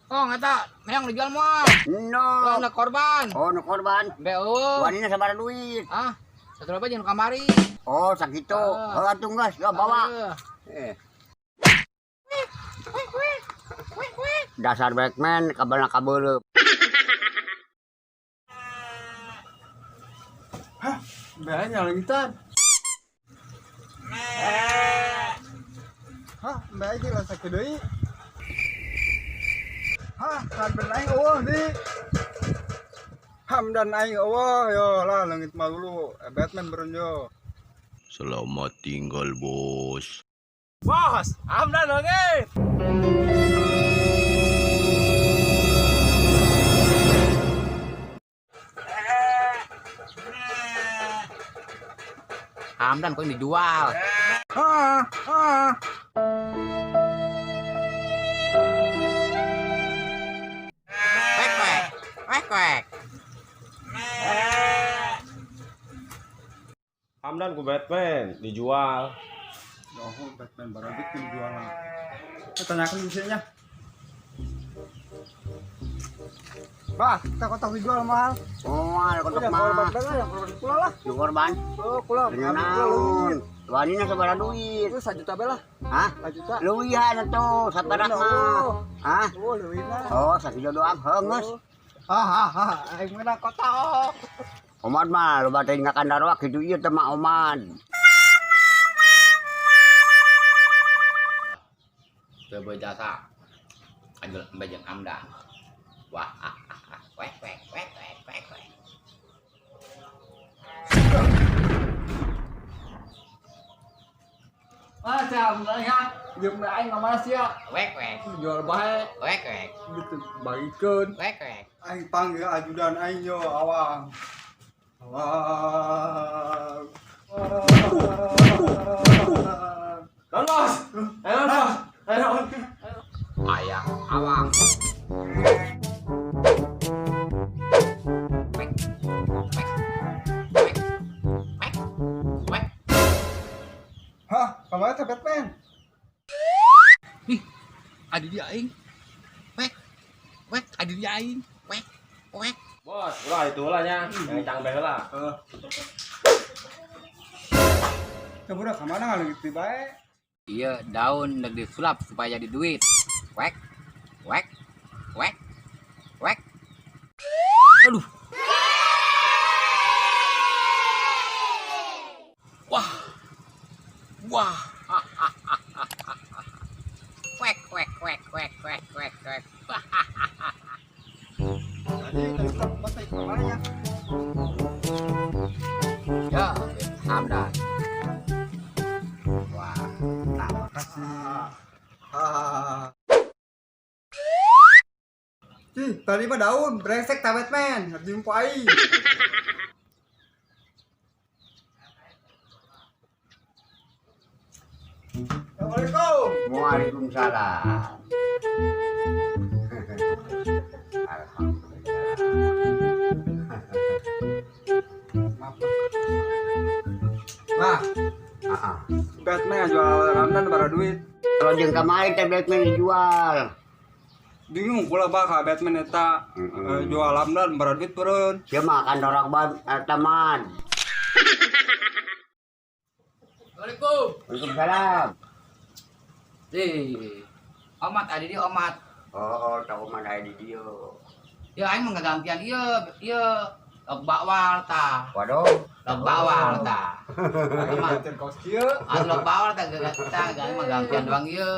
Oh, eta meong dijual moal. No. Oh, korban. Oh, nu korban. Be eueuh. Wanina sabaraha duit? Ah, satu berapa jeung kamari. Oh, sakitu. Ah. Oh, atuh geus, yo bawa. Eh. Eh. Dasar Batman kabana kabeuleup. Hah, mbahnya lengitan. Hah, mbah iki lah sakit deui. Hah, kan aing eueuh di. Hamdan aing eueuh yo lah leungit mah dulu. Batman beureun yo. Selamat tinggal, bos. Bos, Hamdan leungit. Hamdan kok dijual. Hah, hah. Wek wek. Wek wek. Hamdan ku Batman dijual. Oh, Batman baru bikin jualan. Kita tanyakan isinya. Bah, kita kotak dijual mahal. Oh, ada kotak Yang korban mah. lah, yang korban kula lah. Nu korban. Oh, kula. Nya Ambil kula naon? leungit. Wanina sabaraha duit? Itu 1 juta be lah. Hah? 1 juta. Leuwihan atuh, saperak mah. Hah? Oh, leuwihna. Oh, sakitu doang heungeus. Ah, ah, ah, aing menang kotak. Omad mah loba teh ngakandarwak kitu ieu teh mah omad. Teu berjasa. Anjul embe jeung Hamdan. Wah, ah, ah, ah. Wek wek wek wek wek wek. Ah, siap, ya. Jeung aing mah sia. Wek wek. Jual bae, Wek wek. gitu bagikeun. Wek wek. Aing panggil ajudan aing yo awang. Awang. Awang. Don bos. Ayo bos. Ayo. Ayah awang. Wek wek wek wek wek. Hah, kamana teh Batman? Ih, ada di aing. Wek. Wek, ada di aing. Wek. Wek. Bos, ulah itu lah nya. Yang cang heula. Heeh. Teh budak kamana ngaleungit bae? Iya, daun udah disulap supaya jadi duit. Wek. Wek. Wek. Wek. Aduh. Wah. Wah. Wek wek wek wek wek wek wek. Tadi tadi tempat kamana nya? Ya, Hamdan. Wah, Nah, makasih. Ah. Cih, tadi mah daun, brengsek ta Batman, harus jumpa aing. Assalamualaikum. Waalaikumsalam. Alhamdulillah. Maaf. Nah, Heeh. Batman jual Ramdan bara duit. Kalau jeung kamari teh Batman dijual. Bingung kula bah ka Batman eta jual Ramdan bara duit beureun. Sia mah kandorak ban eta mah. Assalamualaikum. Waalaikumsalam. Ih, omat ada di omat. Oh, tahu mah aya di dieu. Ya aing mah ngagantian ieu, ieu log bakwal tah. Waduh. Log bakwal tah. Aing Omat. gantian kaos kieu. Ah, log bakwal tah tah aing mah gantian doang ieu.